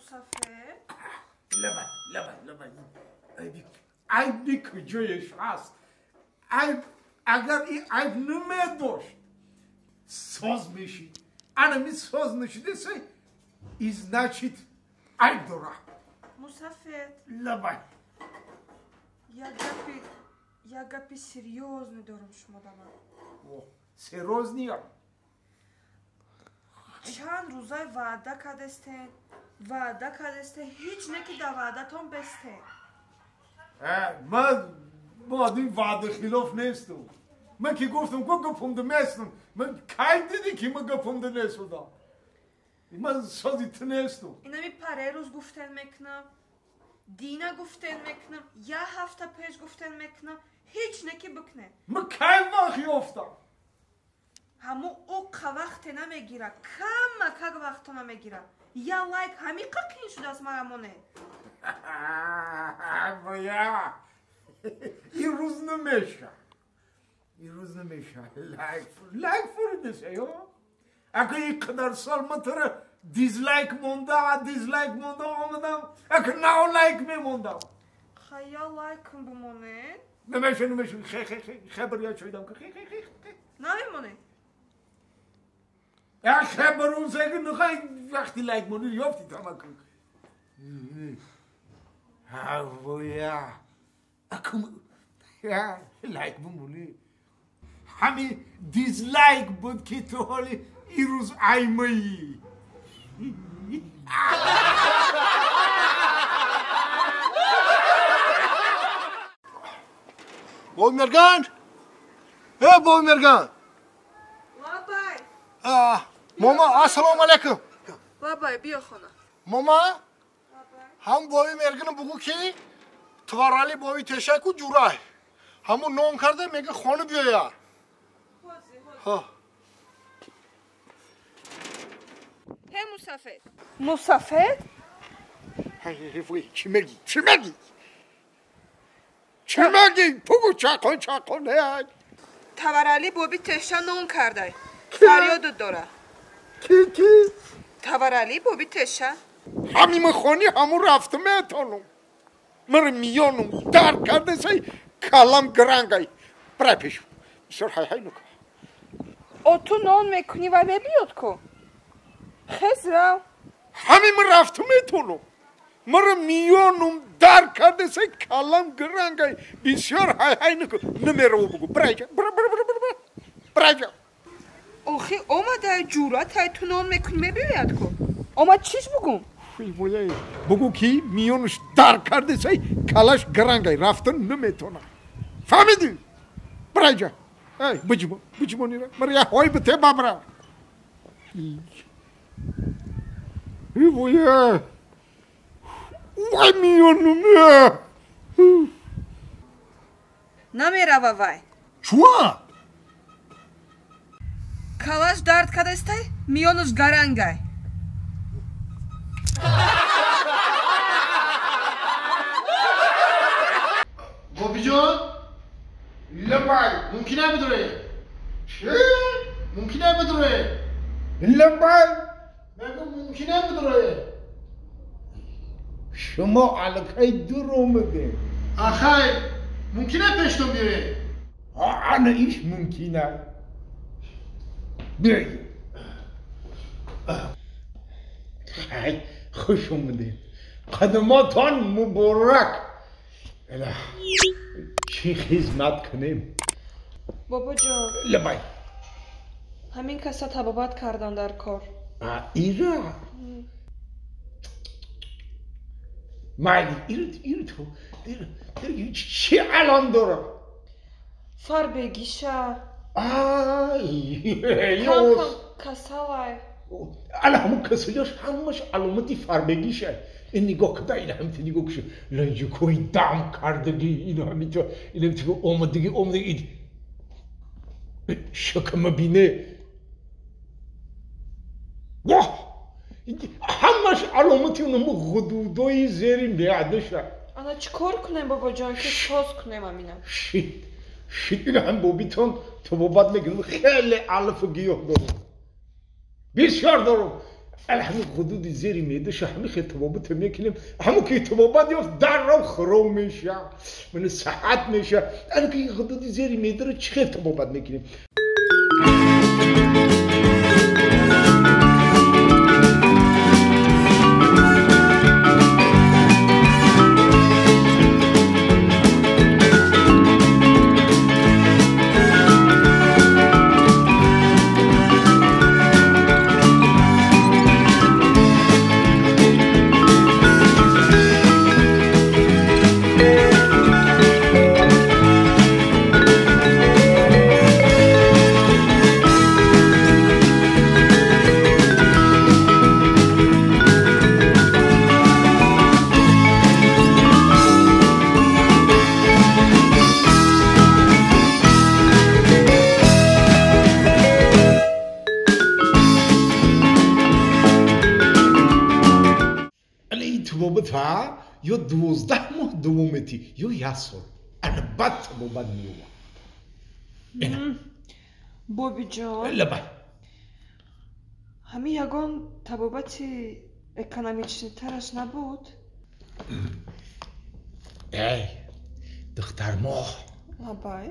Мусафед? Лабай, лабай, лабай. Айби куҷояш ҳаст? Айб, агар ин айб намедошт, соз мешид. Ана ми соз нашидесай, и значит айб дора. Мусафед. Лабай. Як гапи серьёзный дорам шумо да ман. Серьёзный? Чанд рӯзай ваъда кардестен, ваъда кардестен, ҳеҷ не ки дар ваъдатон бестен. Ман одами ваъдахилоф нестам. Ман ки гуфтам, ку гапумда местам. Ман кай дидӣ ки ман гапумда нестудам? Ман сози ту нестам. Инами паре рӯз гуфтен мекунам, дина гуфтен мекунам, як ҳафта пеш гуфтен мекунам, ҳеҷ не ки бикунем. Ман кай вақт ёфтам? Ҳамо оқа вақте намегира, кама как вақто намегира. Я лайк ҳамиқа қин шудааст марамоне. Боя, ин рӯз намеша. Ин рӯз намеша. Лайк, лайк фуридеса, ё? Ака ин қадар сол ман тура дизлайк монда, дизлайк монда омадам, ака нав лайк мемондам. Хая лайкм бимонед? Намеша, намеша, хе, хе, хе, хебр я чойдам, хе, хе, хе, хе. Намемонед? Я хебр рӯзеги нухай вақти лайк монӣ ёфти тамакун. Ҳавоя, акум, я лайк бимонӣ. Ҳамин дизлайк буд ки ту ҳоли ин рӯз аймаӣ. Бобимерган? Э, Бобимерган! Лабай! Мома, ассалому алайкум. Лабай, биё хона. Мома? Ҳам Бобимергани бугӯ ки тварали боби тешаку ҷурай. Ҳамун ном карда мега хона биёя. Ҳози. Ҳе Мусафед. Мусафед? Чӣ мегӣ? Чӣ мегӣ? Чӣ мегӣ? Бугӯ чақон чақон. Таварали боби теша нон кардай. Фарёдут дора. Ки ки? Таварали боби теша. Ҳамин мехонӣ ҳамун рафта метонам. Мара миёнум дар кардесай калам грангай. Брай пешу. Бисёр ҳай ҳай нука. О ту нон мекунӣ ва мебиёд ку? Хез рав. Ҳамин ман рафта метонам. Мара миёнум дар кардесай калам грангай. Бисёр ҳай ҳай нука. Намераву бугу. Брайҷа. Бра бра бра бра. Брайҷа. Охи омадай ҷуръатай ту нон мекунӣ мебиёяд ку? Омад чиш бугум? Бугӯ ки миёнаш дар кардесай калаш грангай рафта наметона. Фаҳмидӣ? Брайҷа. Ай, биҷмо, биҷмо нира. Мара я ҳой бите бабра. Ивоя. Вай миёнум. Намерава вай. Чуа? Калаш дард кардестай, миёнаш гарангай. Бобиҷон? Лабай. Мумкин бидурӣ? Чӣ? Мумкин бидурӣ? Лабай. Мегӯ мумкин бидурӣ? Шумо аллакай дур омадед. Ахай, мумкин пештон биёед? Ана иш мумкин аст. Биёед. Хай, хуш омадед. Қадамотон муборак. Чӣ хизмат кунем? Бобоҷон. Лабай. Ҳамин каса табобат кардан дар кор. Ира? Майли, ира ту, чӣ алом дора? Фарбегиша. Ай, кам касалай. Ала ҳамун касалиаш ҳамаш аломати фарбегиша. Ин нигоҳ куда, ин ҳамин нигоҳ кушо. Ланҷикои дам кардагӣ, ин ҳамин то, ин ҳамин то омадагӣ, омадагӣ. Шакама бине. Воҳ! Ҳамаш аломати унаму ғудудои зери меъдаша. Ана чӣ кор кунем, бобоҷон, ки соз кунем амина? Шит, шит, ин ҳам бобитон табобат мекунем. Хеле алфу гиёҳ дорум. Бисёр дорум. ҳамин ҳудуди зери меъдаша ҳамин хел табобат мекунем, ҳамон ки табобат ёфт даррав хиром меша, мана саҳат меша. Ана ки ҳудуди зери меъдаро чӣ хел табобат мекунем? Ё 12 моҳ давом метӣ, ё як сол. Ана баъд табобат меёбад. Бобиҷон, лабай, ҳамин ягон табобати экономичнитараш набуд? Эй, духтармоҳ, лабай,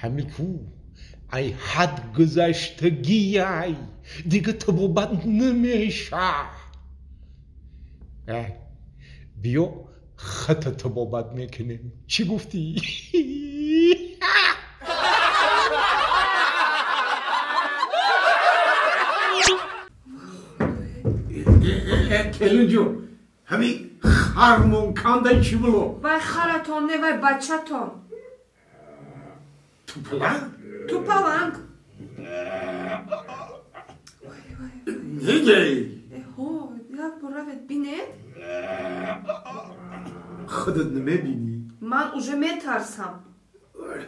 ҳамин ку ай ҳад гузаштагиай, дига табобат намеша. Эй, биё хата табобат мекунем. Чӣ гуфтӣ? Келинҷон, ҳамин хармон кандай чӣ було? Вай харатон не, вай бачатон. Тупаланг? Тупаланг. Негей? Эҳо, як бор равед бинед. Худат намебинӣ? Ман уже метарсам. Вай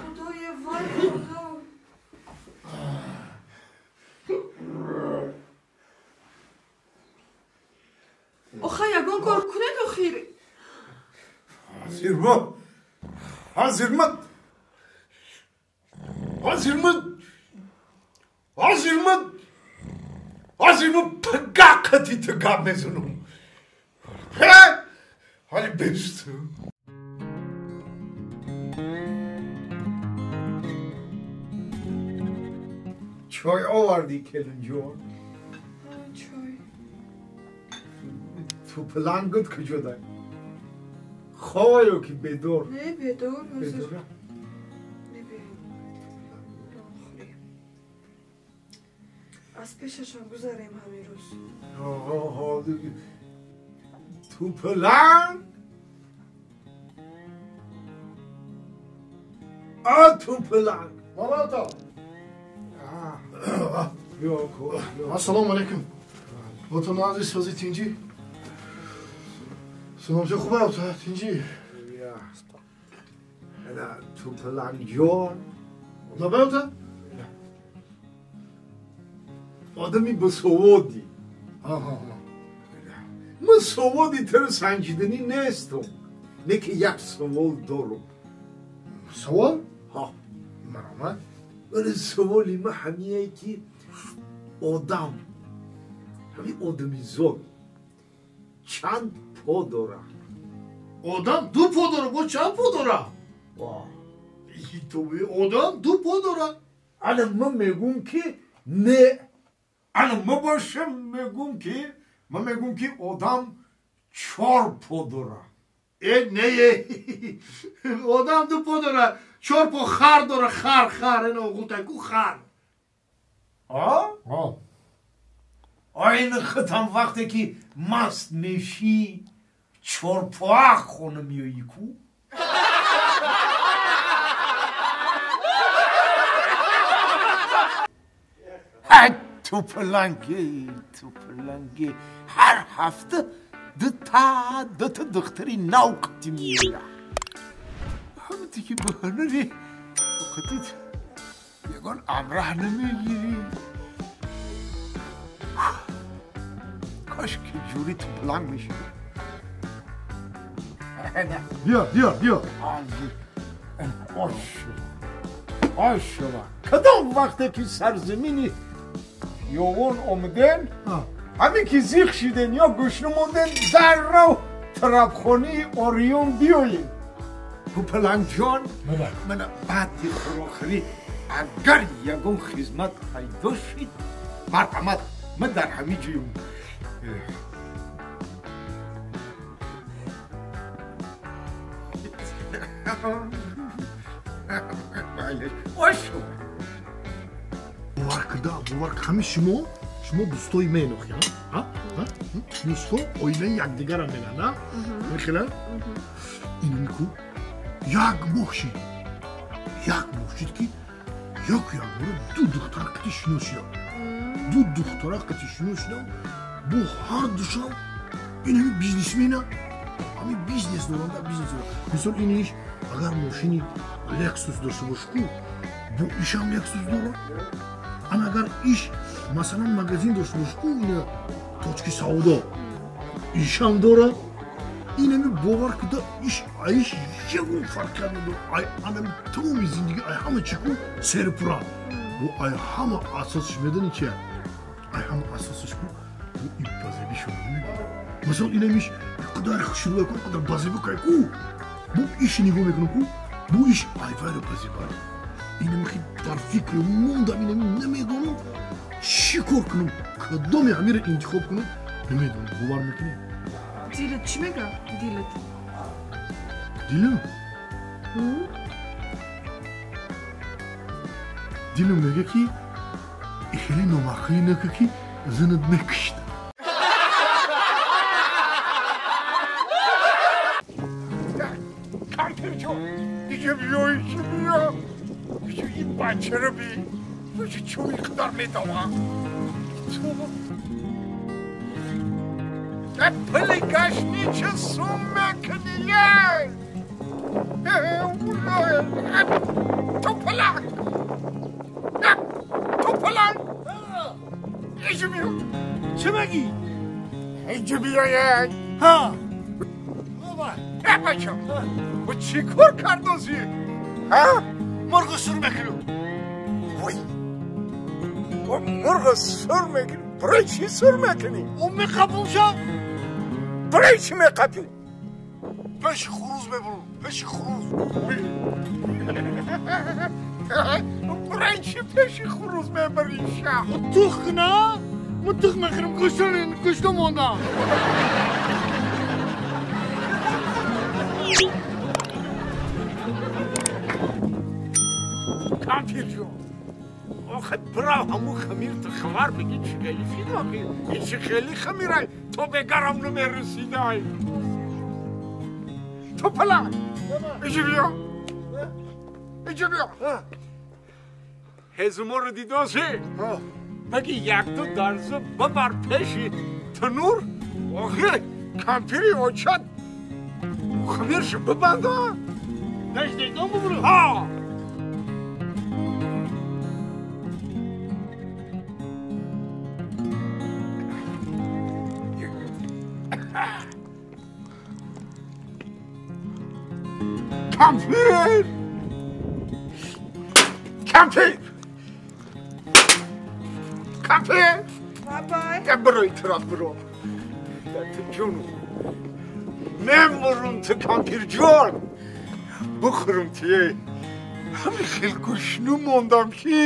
худое, вай худо. Оха, ягон кор кунед охир. Ҳозир ма пагақати ту гап мезанам. Ҳоли бесту. Чой овардӣ, келинҷон? Чой. Тупалангат куҷо дай? Ховаю ки бедор? Не, бедор. Бедор. Аз пешашон гузарем ҳамин рӯз. Тупаланг? А, тупаланг. Малата. Ассалому алайкум. Ватан азиз, сози тинҷӣ? Саломча хуб аст, тинҷӣ? Тупалангҷон. Лабай, одами босаводӣ. Ман саводи туро санҷиданӣ нестам, не ки як савол дорам. Савол? Ҳа. Маромад. Вале саволи ман ҳамие ки одам, ҳамин одамизод чанд по дорад? Одам ду по дорад, бо чанд по дорад? Одам ду по дорад. Ана ман мегӯм ки не. Ана ман бошам мегӯм ки одам чор по дорад. Э, не, одам ду по дорад, чор по хар дорад, хар, хар, ина оғултайку хар. А? А ин худам вақте ки маст мешӣ, чорпоа хона меоӣ ку? Тупаланги, тупаланги, ҳар ҳафта дута духтари нав қати меояд. Ҳамате ки ба ҳунари қати Ягон амраҳ намегирӣ. Каш ки ҷури ту планг мешавӣ. Биё, биё, биё. Ошова. Кадом вақте ки сарзамини ёвон омаден, ҳамин ки зиқ шиден ё гӯшна монден, даррав тарабхонаи Ориён биёед. Палангҷон, мана баъди хӯрокхӯрӣ агар ягон хизмат пайдо шид, марҳамат, ман дар ҳамин ҷоем. Бовар кида, бовар ҳами шумо, шумо дӯстои мен охи, ҳа? Дӯсто оилаи якдигарам менанд, а? Мехела? Инами ку як моҳ шид. Як моҳ шид ки як якбора ду духтар қати шинос шидам. Ду духтара қати шинос шидам. Бо ҳар душам инами бизнесмена, ҳами бизнес доранда, бизнес доранд. Мисол иниш агар мошини Лексус дошта бош ку, бо ишам Лексус дорад. Ана агар иш масалан магазин дошта бош ку, ина точки савдо ишам дорад. Инами бовар кида иш аиш ягон фарқият надорад. Ай анами тамоми зиндагӣ ай ҳама чӣ ку серпура. Бо ай ҳама асосиш медонӣ чия? Ай ҳама асосиш ку бо и базебишон намебинӣ. Масалан инамиш қадар хушрӯя ку, қадар базебӣ кай ку. Бо иши нигоҳ мекунам ку, бо иш айвайро базебай. Инами хи дар фикр мондам, инами намедонам чӣ кор кунам, кадоме ҳамиро интихоб кунам, намедонам. Бовар мекунӣ? Дилат чӣ мега? Дилат? Дилам? Дилам мега ки хеле номаъқулӣ нака ки занат мекушт. Кампирҷон, дига биё, ичи биё. Ин бачаро би. Чун иқадар медавам. Пули гашнича сум мекунӣ? Ту паланг! Ту паланг! Иҷо биё! Чӣ мегӣ? Иҷо биё! Ҳа! Бача, чӣ кор кардозӣ? Ҳа? Мурғу сур мекунам. Вой! Мурғу сур мекунӣ? Барои чӣ сур мекунӣ? Ӯ меқапум ша? Барои чӣ меқапӣ? Пеши хуруз мебурам, пеши хуруз. Барои чӣ пеши хуруз мебарӣ ша? Тух куна? Мо тух мехӯрам, гӯшто мондам. Кампирҷон, охе бирав ҳамун хамирто хабар бигӣ чӣ хеле шид охи? Ин чӣ хеле хамирай? То бегарам намерасидай. Ту паланг! Иҷо биё! Иҷо биё! Ҳезуморо дидоси? Баги якду дарза бабар пеши танур, охи кампири очат хамиршо бибанда. Пеш дегдон бубурам? Ҳа! Кампир! Кампир! Кампир! Бабай! Биро ин тараф биро. Ҷону. Мемурум ту кампирҷон. Бухӯрум тие. Ҳами хел гӯшну мондам ки.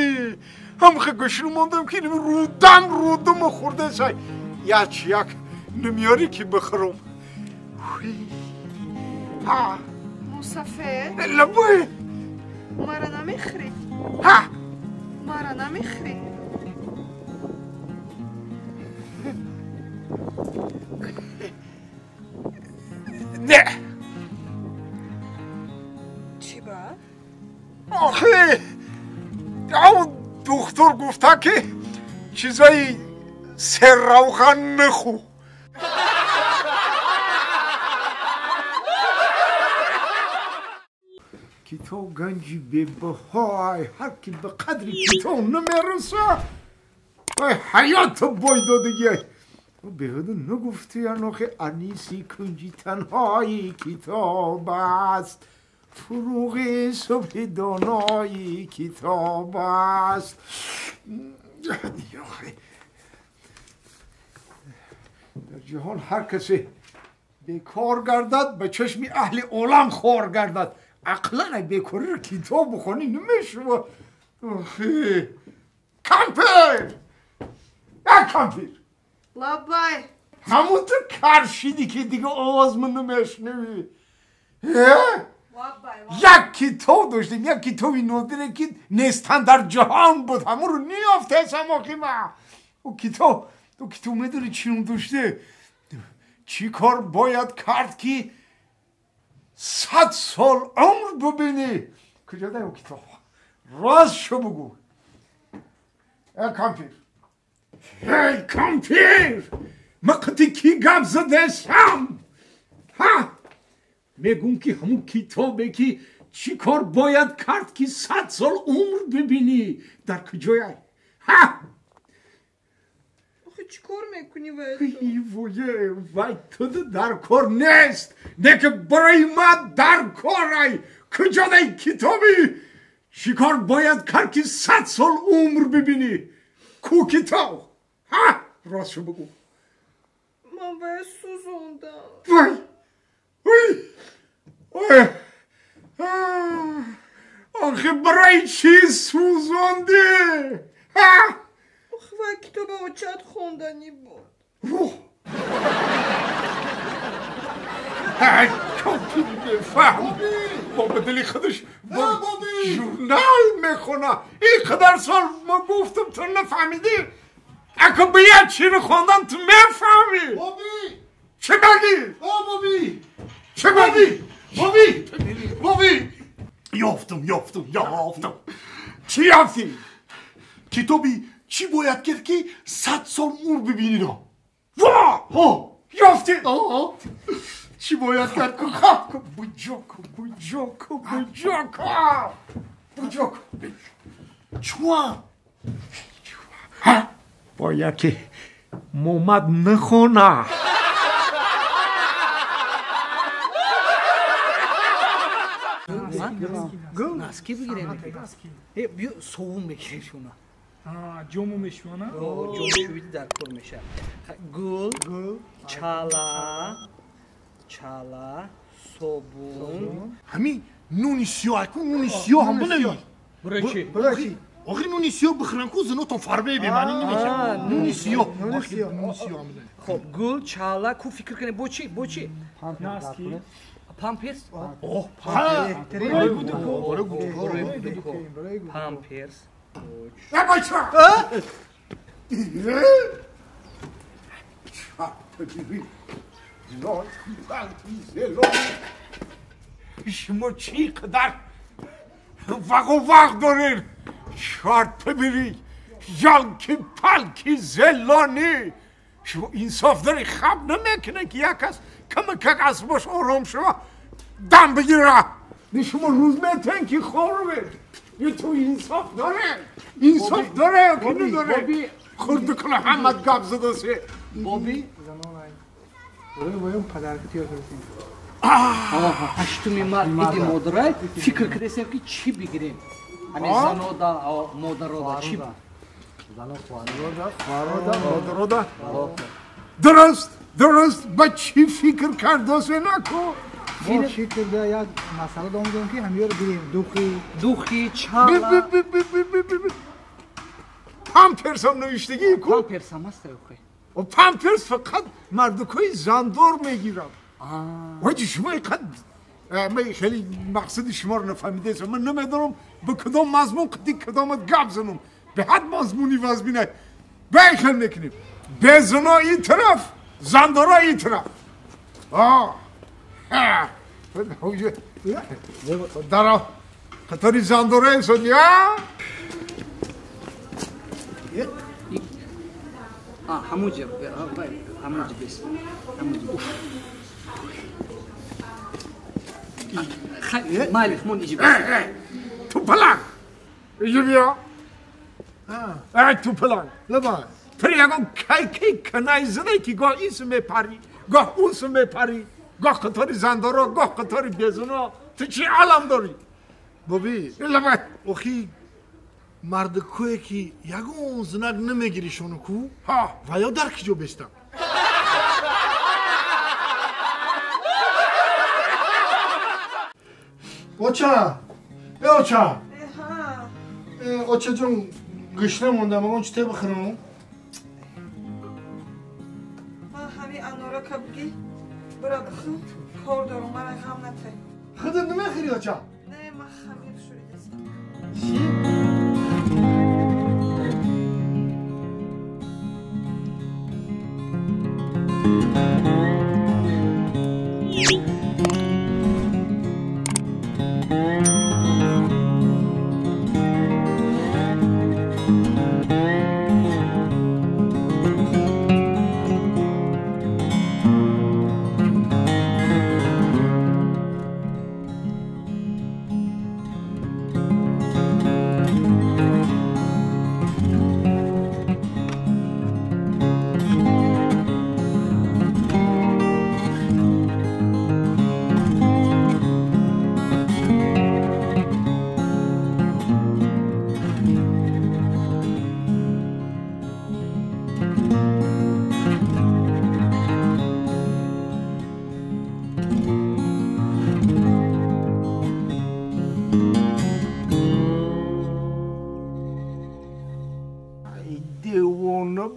Ҳами хел гӯшну мондам ки рудам рудуму хӯрдесай. Яч як намеёрӣ ки бихӯрум. Ҳа. Мусафед? Лабой! Мара намехӯрӣ? Ҳа! Мара намехӯрӣ? Не! Чӣ ба? Охе! Ав духтур гуфта ки чизои серравған нахӯ. Китоб ганҷи бебаҳой, ҳар ки ба қадри китоб намераса, вай ҳаёту бой додагиай. Беҳуда нагуфти анохи аниси кунҷи танҳои китоб аст, фуруғи субҳи донои китоб аст. Дар ҷаҳон ҳар касе бекор гардад, ба чашми аҳли олам хор гардад. Ақлан бекориро китоб бихонӣ намешава. Кампир! Кампир! Лабай! Ҳамон ту кар шидӣ ки дига овоз ман намешнавӣ. Як китоб доштем, як китоби нодире ки нестан дар ҷаҳон буд, ҳамонро ниёфтесам охи ма. Ӯ китоб, ӯ китоб медонӣ чӣ ном доште? Чӣ кор бояд кард ки 100 сол умр бубинӣ? Куҷо дай ӯ китоб? Рост шо бугӯ. Э кампир! Эй кампир! Ман қати кӣ гап задесам? Ҳа? Мегӯм ки ҳамун китобе ки чӣ кор бояд кард ки 100 сол умр бибинӣ, дар куҷояй? Ҳа? Охи чӣ кор мекунӣ вай? Вай туда дар кор нест, не ки барои ман дар корай. Куҷо дай китоби чӣ кор бояд кард ки 100 сол умр бибинӣ? Ку китоб? Ҳа? Ростшо бигӯ. Ман вай сӯзондам. Вай! Ой! Ой! Охи барои чӣ сӯзондӣ? Ҳа? Охи вай китоба очат хонданӣ буд. Ай, кампири бефаҳм! Бо ба дили худаш бо журнал мехона. Ин қадар сол ма гуфтам, ту нафаҳмидӣ. Ако ба як чиро хондан ту мефаҳмӣ. Чӣ багӣ? Боби! Чӣ багӣ? Боби! Боби! Ёфтам, ёфтам, ёфтам. Чӣ ёфтӣ? Китоби чӣ бояд кард ки 100 сол умр бибиниро. Во! Ҳо! Ёфтӣ? Чӣ бояд кард? Хаб ку, буҷо ку, буҷо ку, буҷо ку. Буҷо ку. Чуа? Ҳа? Бояд ки Муҳаммад нахона. Наски бигирем. Биё совун мегирем шуна. Ҷому мешӯна? Ҷому шӯиди дар кор мешавад. Гул, чала, чала, собун. Ҳамин нуни сиёҳ, ку нуни сиёҳ ҳам бинавӣ. Барои чӣ? Барои чӣ? Охир нуни сиёҳ бихӯрам ку зинотон фарбе бемаънӣ намешавад. Нуни сиёҳ. Нуни сиёҳ ҳам бинавӣ. Хоб, гул, чала, ку фикр кунем бо чӣ? Бо чӣ? Наски. Памперс? Оҳ, памперс. Памперс. Бача! Шумо чӣ қадар вағу вағ доред? Шарт бибирӣ, ялки палки зелонӣ. Шумо инсоф дорӣ, хаб намекунед ки як кас камакак асбош ором шава, дам бигира. Шумо рӯз метен ки хор ту инсоф доре, инсоф доре ё ки надоре? Хурду кула ҳамат гап задасе. Боби? Ҳаштуми март иди модарай фикр кардесем ки чӣ бигирем? Ҳамин занода, модарода чӣ? Модарода. Дуруст, дуруст, ба чӣ фикр кардасе наку? Мо фикр да як масъала домдем ки ҳамёро гирем духи, духи, чала. Памперсам навиштагӣ ку? Памперсам аст охи. Памперс фақат мардукои зандор мегиранд. Ваҷи шумо инқадр ман хеле мақсади шуморо нафаҳмидаам. Ман намедонам ба кадом мазмун қади кадомат гап занам. Ба ҳад мазмуни вазмина. Бехел мекунем. Бе зано ин тараф, зандора ин тараф. Дара қатори зандора инсон я? Ҳамуҷа, ҳамуҷа бес. Ҳамуҷа. Майлиш, мон иҷи. Ту паланг. Иҷи биё. Ай ту паланг. Лабай. Ту ягон кай канай задай ки гоҳ ин су мепарӣ, гоҳ он су мепарӣ, гоҳ қатори зандоро, гоҳ қатори безуно. Ту чӣ олам дорӣ? Боби. Лабай. Охи мардакое ки ягон знак намегиришону ку, ва ё дар киҷо бестам? Оча! Э оча! Оча ҷон, гушна мондам, ягон чизе бихӯрам? Ман ҳамин анорака бугӣ, бира бихӯр, кор дорам, мара ғам натай. Худат намехӯрӣ, оча? Не, ман хамир шӯридастам. Чӣ?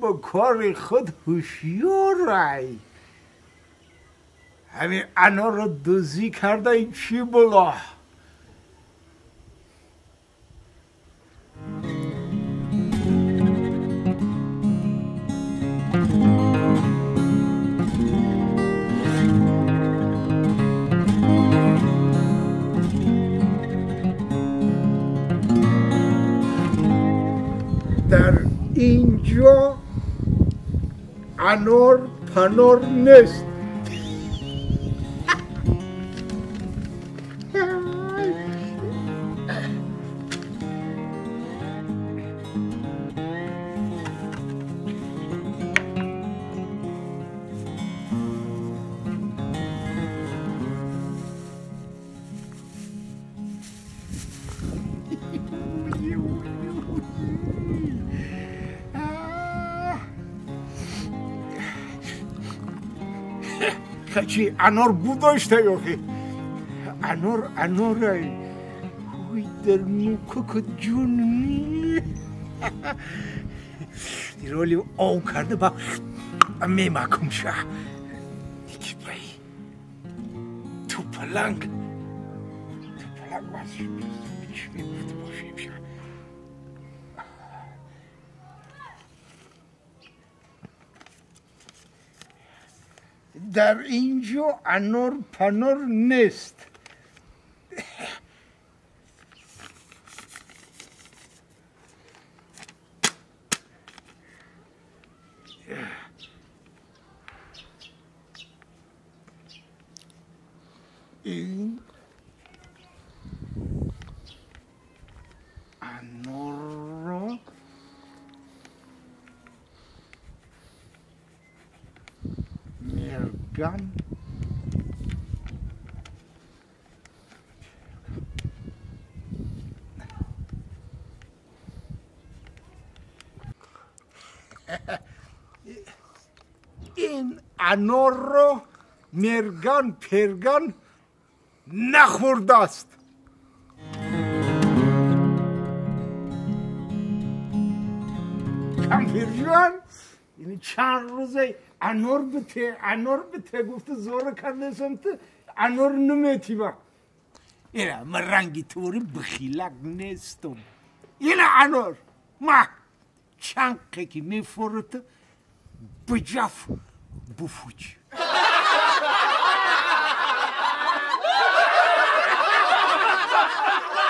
به کار خود هوشیارای. همین انار رو دزدی کرده این چی بلا؟ در اینجا انار پنار نیست. چی انار بود داشته یاخی انار انار وی در نوکک جون دیرولی آو کرده با میمکم شه یکی بای تو پلنگ تو پلنگ باز چی میگفت باشه شه در اینجا انار پنار نیست. این انار را میرگن این انار را میرگن پیرگن نخورده است. کمپیر جان این چند روزه انار بته انار بته گفته زور کرده سمت انار نمیتی با اینا من رنگی توری بخیلک نیستم. اینا انار ما چند که میفورت بجاف بفوچ.